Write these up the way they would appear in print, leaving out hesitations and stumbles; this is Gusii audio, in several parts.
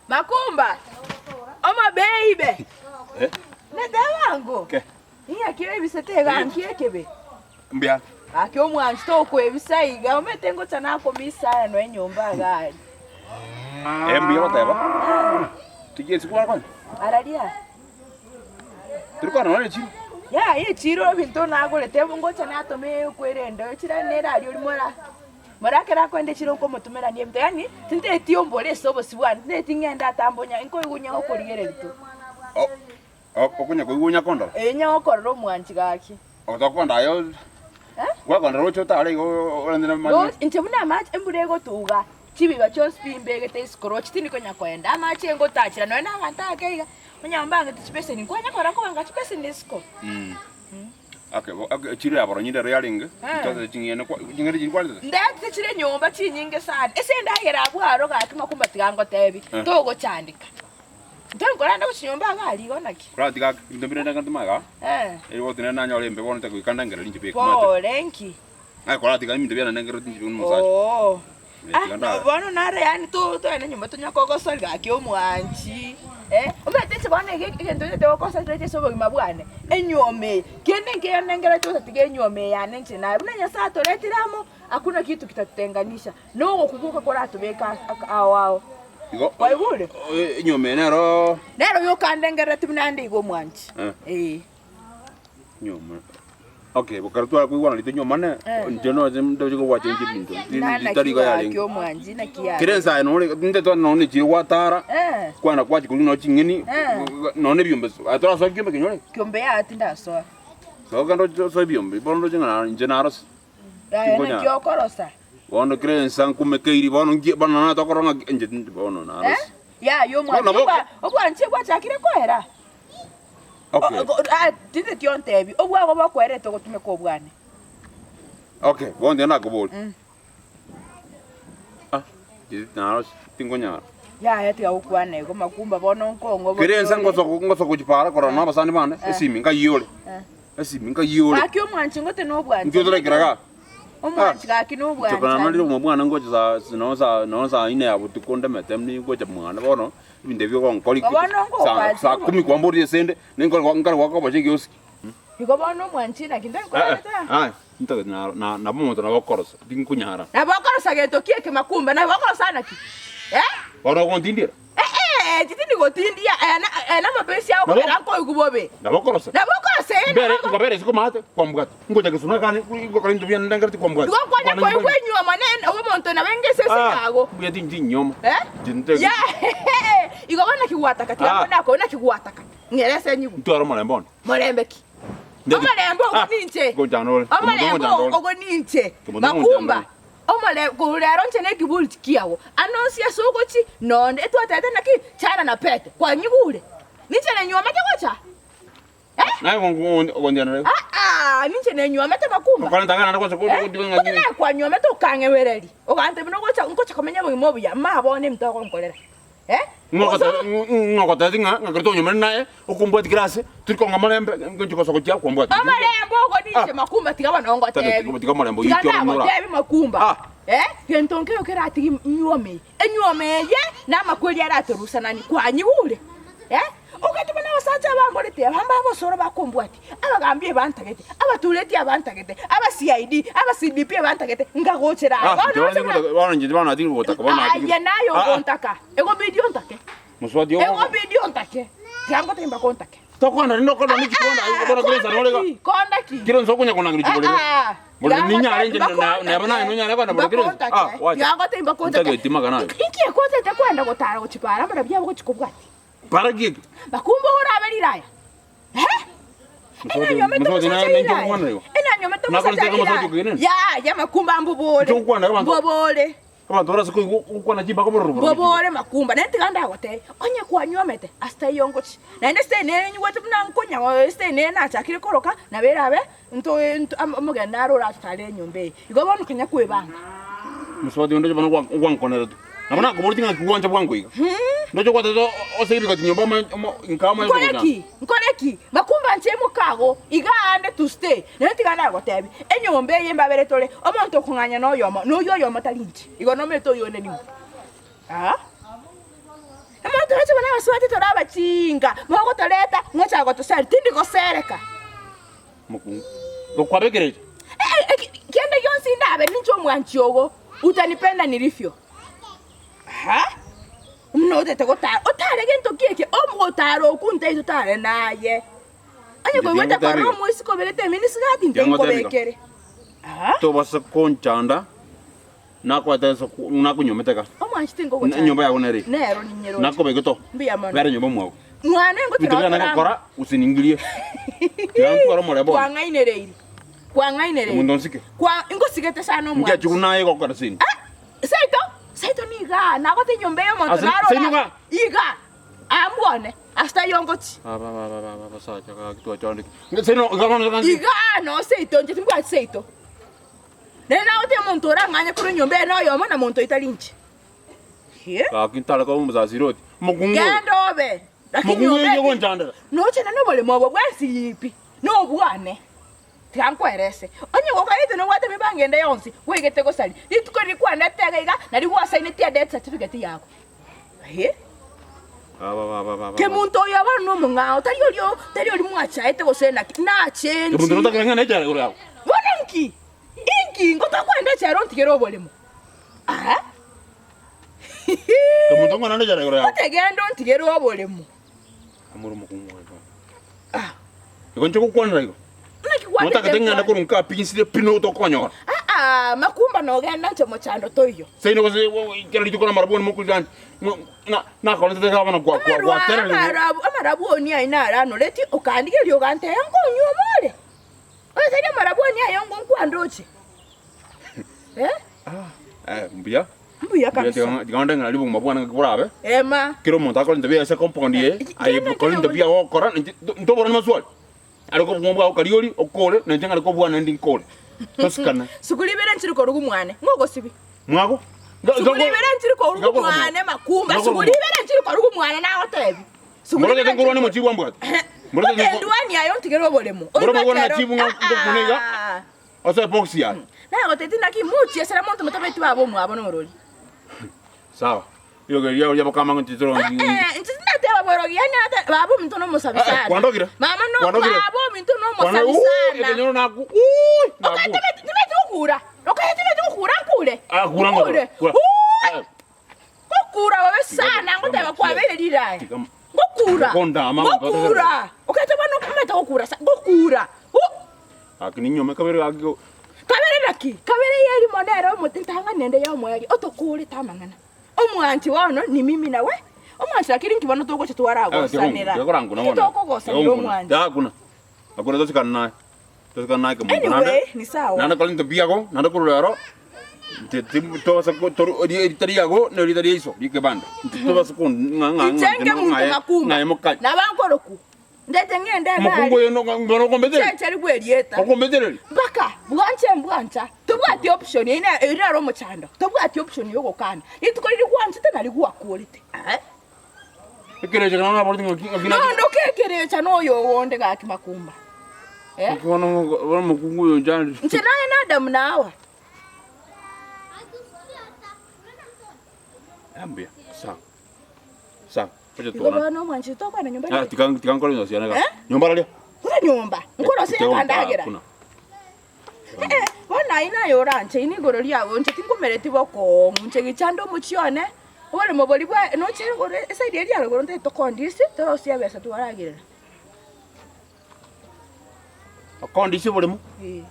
Makumba, omobeibe, Eh? netebango Ke. ing'aki oebisete iga nki ekebe? Mbuya. Gaki omwanchi tokoebisa iga, omanyete ngocha nakomisa aya noe enyomba iga aria. Eh, mbuya goteba. Tiga esiko bakonya. Araria. Tiri kwana nonya echiro. Yaya echiro ebinto nagorete ngocha natome ekwerende echiro nere aria oria mora mora ekero akoenda echiro nkomotomerania ebinto yaani tinteti ombore ase obosio bwane tinteti ng'ende atambonya nkoigwa onye gokorigereria tu. O- o- Okonya koigwa onya kondora. Ee onye gokorora omwanchi gaki. Otokonda aye o- Eh? gwakondora roche otare igo orente na Ro inche buna amache embura egotuga chibiba chionsi pi mbegete isiko roche tindi konya koenda amache ngotachera nonya na abanto ake iga. Onye mbangete chibeseni, nkwanya kora kobanga chibeseni isiko. Okay, bo- okay, chiro ya boronyi rero yarenge Eh. chitosete ching'ende kwa- ching'ende chiri kwarete Ndetete chire nyomba chinyinge sana. Ase endagera abwo aro gaki makumba tiga ngotebi, Eh. togochandeka. Ntari nkorenda gochia nyomba iga aria igo naki? Koratiga ake ebinto mbire ndenge ntoma igaa Eh. eri gotenena nanyore embe bono ntagoika goika ndengereri inche beka omanyete. Pore nki? Aye koratiga ebinto biane ndengereri inche buna omosacha. Oo. Eh, Ah, tiga ndare. bono naro yaani to toende nyomba tonya kogosori gaki omwanchi eh, omanyete inche bono ege egento gete gokosa toetie ase obogima bwane, enywomo eye, kende nkeiyo nengereti gose tiga enywomo eye yane inche naye, buna Nyasaye atoretire amo, hakuna kitu kitatutenganisha, na ogokwa gwoka koratobeke ase aka ao ao. Igo Kwaigure? eh, enywomo eye neroo Nero yokandengerereti buna nde iga omwanchi, Eh. eh. Nyoma. Okay, bokero tware koigwana rito nyomane, Eh. inche noche ndoche kobwacha inche ebinto. Nana Ritari ki iga gaki yarenge. omwanchi naki yare. Kera ensa aye nore nte twa nonye echiro gwatara, Eh. kwana kwachi korwa nonye ching'eni, Eh. nonye ebiombe aye torasoa kiombe kenyore? Kiombe yaya tindasoa. Soa kende oche osoe ebiombe, bono ndoche ng'a inche narose. Yaya naki Tinkonyara. okorosa? Bono kera ensa nkumekeiri bono nki bono nonye tokorora ng'a inche bono Eh? narose. Yaya omwanchi Bono nabo obwa obwanchi bwachakire koera? Okay. Tindeti ontebi, obwago bokwerete ogotumeka obwane. Okay, bono tiga nakoboria. Mm. Ah, inche naro tinkonyara. Yaya tiga gokwana igo makumba bono nkong'o Kera ensa ngosoka ngosoka gochia para korora na abasani bane, esimi nkayia ore. Eh. Esimi nkayia ore. Gaki omwanchi ngote nobwanchani. Intwe toraikera igaa. Omwanchi gaki Inche kona narire nobwanchani. obogima bwane ngocha saa nonye saa nonye saa ine ya botuko ndemete ningocha mwane bono. Ebinto ebio ogonkori Igo bono saa ngokacha saa kumi kwamboria esende, ninkore gwa nkare goaka oboche egiosi. Igo bono omwanchi naki Eh, eh, ntokorete? aye, ntagete na na nabo omonto nabo okorosa, tinkonyara. Nabo okorosa gento ki eke makumba, nabo okorosa naki? Eh? Bono ogontindiera? Eh, eh, titindi gotindia, aya na aya namapesi ao Nabo- kogera nkoigwa bobe. Nabo okorosa? Nabo okorosa eh, Mbere, nabo nkobera isiko maate, kwambwata. Ngocha gesuna akane, ngokora ebinto biane ndengereti kwambwata. Igo nkonya Kwana koigwa enyuomo ne omonto nabo engese ase Ah, yago. mbuya tinchi nyoma. Eh? Nche nte- Ya, igo bono naki gwataka tiga Ah. mbone ako naki gwataka. Ng'ere ase enyigo. Ntware omorembe one. Morembe ki? Ndeti- Omorembe ogo Ah, ninche. ngochana ore. Omorembe Ngochana ore. ogo ninche. Kemondo Makumba. ngochana Omorembe korwa rero inche ne ekiburi kiago. Anonsi ase ogochi nonde etwatete naki chana na pete. Kwanyigure? Ninche nenyuomete gocha? Naye ogondianera igo. Aa, ninche nenyuomete makumba. Okorenta ng'a naende gose Eh, gotiga ng'a Onye naye kwanyuomete okang'ewereria, ogantebia nogocha ngocha komenya obogima obuya, mma bono ebinto ogonkorera. Eh? Ng'a ogotebia ng'a ng'a ekero twanyuomire naye, okombwatia kera ase, tori kong'a morembe, ngochi gosoa gochia kombwatia. Omorembe ogo ninche Ah. makumba tiga bono ngotebi. Tiga- tiga omorembe Tiga oyio omora. nagotebi makumba. Ah. Eh, gento nkeiyo keratige nyuome eye. Enyuome eye namakweri aratorusananie, kwanyigure? Eh? Ogateba nabasacha abangorete aba mbabosoro bakombwatia, abagambi ebantagete, abatureti abantagete, aba CID, aba CDP ebantagete, nkagochera aa. Ah, Bono inche ase buna- bono inche bono natigire gotaka, bono natigire. Aye naye Ah, ah. ogontaka, egobidi ontake, Mosubati ogo- egobidi ontake, tiga ngotebi mpaka ontake. Tokwana rende okona ne chikonda, Ah, bono kera ensa nore iga. kondaki, kondaki. Kera ensa okonya konangera chiborere. Ah, ah. Bono ninyare inche na- na- neba naye nonyare kogenda bono kera ensa. Ah, wacha. Tiga ngotebi mpaka ontake. Ntageti magana aye. Inki ekotete kwenda gotara gochia para amarabia abo gochia kobwatia? Para ki eke? Bakumba orabe riraya. Eh? Enanyomete Mosubati omosacha na- ninche riraya. ngokwana igo. Enanyomete omosacha Nakorete omosacha riraya. okogenena. Yaya makumba mbobore. Inche ngokwana igo abanto- Mbobore. Abanto barase koigwa ogokwana chimbaka bororo bororo. Bobe ore makumba, naende tiga ndagotebie, onye kwanywomete ase taiyo ngochia. Naende ase nere nyigwete buna nkonya ase nere nachakire koroka, nabo erabe nto nto omogeni naro oratotarere enyomba eye. Igo bono konya kwebanga. Mosubati onde bono gwankonerete. Nabo nakoboretie ng'aki gwancha bwango iga. Ndoche gwatete ose ebigoti nyomba omanye omo inka omanye Nkore ki? Nkore ki? Makumba nche mokago, iga aande to stay. Naende tiga ndagotebie, enyomba eye mbabere tore, omonto okong'anya noyomo, na oyio oyomo tari inche. Igo nomanyete oyio onde ning'o? Aa. Omonto oroche buna abasubati tore abachinga, mogotoreta, mochaka gotoseria, tindi gosereka. Mokungu. Gokwabekereire. Eh, eh, kende gionsi ndabe ninche omwanchi ogo, utanipenda nilivyo. Aha. Buna otete gotara, otare gento ki eke, omogotara okwo ntari totare naye. Onye koigwete korora omoiseke oberete eminisigati Tiga ngotebi iga. ntenkobekere. Aha. Tobasa konchanda nakwete ase nakonyomete iga. Omwanchi tinkogochanda. Enyomba yago nere eye. Nero ninyeroche. Nakobeke to. Mbuya mono. Bera nyomba mwago. Mwane Ebinto ngotira biane otorama. ngokora usiningirie. Tiga ntware omorembe one. Kwang'ainereiri. Kwang'ainereiri. Omonto onsike. Kwa ngosigete sana omwanchi. Ngechi buna aye gokora sini. Ah, seito, seito niga nagote enyomba eye omonto Ase- narora. seino iga? Iga. Ambwone ase taiyo ngochi. Aba aba aba aba abasacha gaki twachandeke. Seino iga bono iga Iga no seito inche timbwati seito. Nere nagotebia omonto orang'anye korwa enyomba eye noyomo na monto oyo tari inche. Hie. Gaki ntare koba omosasiroti. Omokungu oyo. Genda obe. Lakini Mokungu oyo nyomba eke ogonchandera. nochende noboremo obo bwensi pi, nobwane. Tiga nkwerese, onye gokarete nobwate emibango ende yonsi, gwaigete gosaria, rituko riria kwandete iga iga, nario gwasainetie edeath certificate yago. Eeh. Kemunto oyo bono nomong'ao, tari oria tari oria mwachaete gose naki, nachenchi. Kemunto notagete ng'a nechara igoro yago. Bono inki? Inki? Ngotokwenda echara ontigere oboremo? Aa. Kemunto ng'o nande echara igoro yago. Otegende ontigere oboremo. Amore omokungu oye bono. Ah. Igo inche gokwanera igo. Naki gwatete Notagete ng'ende nkwane? korwa nka pinsire pi notokonyora. Aa, makumba nogenda inche mochando toiyo. Seino gose kera rituko namarabwoni mokorira na nakorentete iga bono kwa kwa Amarwa gwatererigwe. amarabu amarabwoni aye naranoreti okandigeria ogantebia nkonywa omore. Onye tari amarabwoni aye ongo nkwandoche. Eh? Eh, mbuya. Mbuya kabisa. Tiga onde ng'a ribogima bwane ng'aki borabe. Ema. Kera omonto akore into biaye ase compound eye, aye kore into biaye ogokora, inche ntoborani maswali. Are kobua bwao kariori okore, na inche ng'are kobua naende nkore. Tosikane. Sukuru ibere nchiri korugu mwane, ng'o ogosibi? Mwago? Sukuru ibere nchiri korugu mwane makumba, sukuru ibere nchiri korugu mwane nagotebi. Sukuru Mborogete ibere nkorwane nchiri mochibu ambwate. Mborogete Ote endwani aye ontigere oboremo. Mboro Oigwe magwana ekero- chibu ng'a ngokuna iga. Ah. Ase ebox yaye. Nagotebia naki mochiesera monto motabeti baba omwabo norori. Sawa. Rirogo riao ria bokama ng'o titoro Eh, eh, inche tindateba borogi yani ata baba ominto nomosabi Eh, eh, sana. kwandogire? Mama no Kwandogire? baba ominto Kwana nomosabi uu sana. ekenyoro naku uu naku. Okatebeti timeti gokura. Okatebeti gokura nkure. Ah kura ngoro. Nkure. Kura. Uu! Eh, Gokura bobe sana Tiga- ngoteba kwabeire riraya. Tiga- Gokura. Gokondama, Gokura. Okateba nokometa gokura sa gokura. Uu! Gaki ninyome kabere gaki go. Kabere naki? Kabere y'erimo nere omote ntang'ani ende y'omoerio otokoorete amang'ana. Omwanchi bono ni mimi nawe, omwanchi lakini inki bono togocha twaragosanera? Inki tokogosanera omwanchi? Tiga Akuna tosikane naye. Tosikane naye kemonto Anyway, naende. ni sawa. Naende kore into biago, naende korwa rero, inche tim- tobasa ko- toru eri erita riago na erita ria iso riekebanda. Inche tobasa kon ng'a ng'a Inche ng'a nke monto makumba, ng'aye mokai. nabankoroku, Ndete ng'ende Omokungu egari, oyo no- bono okombetereria? nchencherigwe erieta. Okombetereria? Mpaka bwanche mbwancha, tobwati option eyio ne- eyio nero omochando, tobwati option yogokana. Rituko riria gwanchete nari gwakorete. Eh. Ekerecha ekero naboreti ng'aki ng'aki naki. Nonde okekerecha noyo ogonde gaki makumba. Eh. Ng'aki bono bono omokungu oyo onchandire. Inche naye na Adamu na Hawa. Eh, mbuya, sawa. Sawa. Oche Igo tuonane. bono omwanchete tokwana nyomba Ah, riria? tiga tiga nkore nyosiana iga. Eh? Nyomba raria. Kore nyomba, nkorosia Tiga akandagera. kuna. Eh, bono aye naye oranche ine igoro riago inche tinkomereti bokong'u inche gichande omochie one, oboremo boria bwa noche igoro eside eria ya rogoro ntagete tokondisi, torosie ebesa twaragerera. Okondisi oboremo. Eh.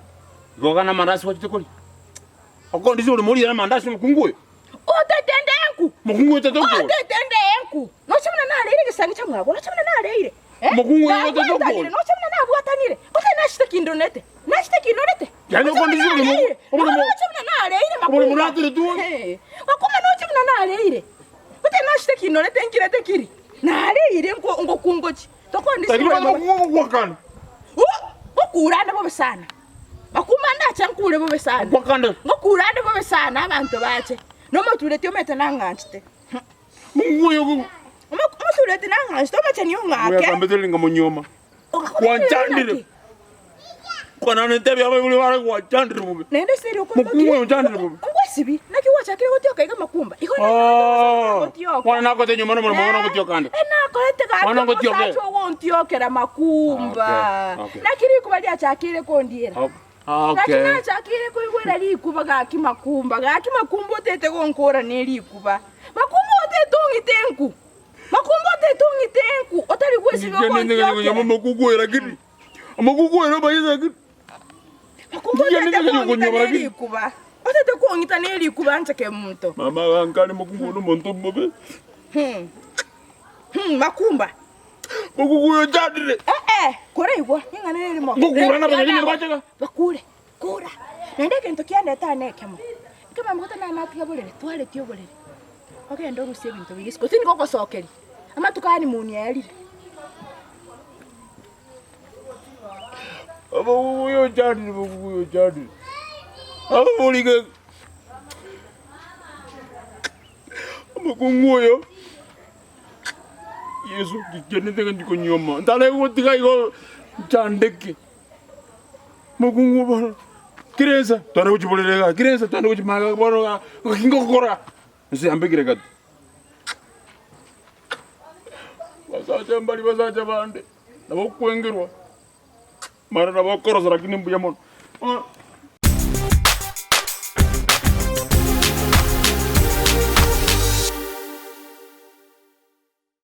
Igo gana amandasi gwachete koria. Okondisi oboremo oriere amandasi omokungu oyo. Otete ndenku! Mokungu oyo tata okore. Otete ndenku! Noche buna nareire egesangi kia mwabo, noche buna nareire. Eh? Mokungu oyo otete okore. Nabwatanire, noche buna nabwatanire. Gose nachete kindonete, nachete kindonete. Yaani Noche buna okondisi oboremo, nareire. oboremo. Noche buna nareire. Omoremo naterete oyo. Eh, Makumba noche buna nareire. Gose nochete kinorete nkirete kiri. Nareire nko ngokungochi. Tokondi Lakini bana gokwana. Ngokura ande bobe sana. Makumba ndache nkure bobe sana. Gwakande. Ngokura ande bobe sana abanto bache. Nomotureti omanyete nang'anchete. Mungu oyo Omotureti nang'anchete omocheni ong'ake. Oyakambete ringa monyoma. Gwanchandire. Kwana nentebia abaibori bare gwachandire bobe. Naende ase erio Mokungu oyo onchandire bobe. Ngwesibi, naki gwachakire gotioka iga makumba. Igo Ah, gotioka. Bono nagote nyuma nomoremo bono gotioka ande. Enakorete gaki Bono ngotioke. omosacha ogontiokera makumba. Okay, okay. Naki rikuba riachakire kondiera. Ah, Naki okay. nachakire koigwera rikuba gaki makumba. Gaki makumba otete gonkora ne rikuba. Makumba otete ong'ite enku. Makumba otete ong'ite enku otari gwesibia ogontiokera. Mokungu oyo lakini. Mokungu oyo nobayete lakini. Makumba Ndiye otete nige kong'ita konyobora ne lakini. rikuba. Otete kong'ita ne rikuba nche kemonto. Mama gankare mokungu oyo nomonto omobe. Hmm. Hmm, makumba. Mokungu oyo ochandire. Eh, eh, koraigwa ing'ana nerimo. Ngokura nabanyagini bachega. Bakure, kura. Naende egento kiandete ane ekemo. Ekero mamogote natiga borere, twaretie oborere. Ogende orusie ebinto biria isiko, tindi gogosokeria. Amatuko aya honeymoon yaerire. Omokungu ochandire, omokungu ochandire. Aborige. Omokungu oyo. Yeso kikenete ng'a ndikonyuoma, ntare gotiga igo nchandeke. Mokungu bono, kera ensa tware gochiborera igaa, kera ensa tware gochimaga bono igaa, ngaki ngokora, ense yambekire gati. Basacha mbari basacha bande, nabo okwengerwa, mara nabo okorosa lakini mbuya mono. Bono.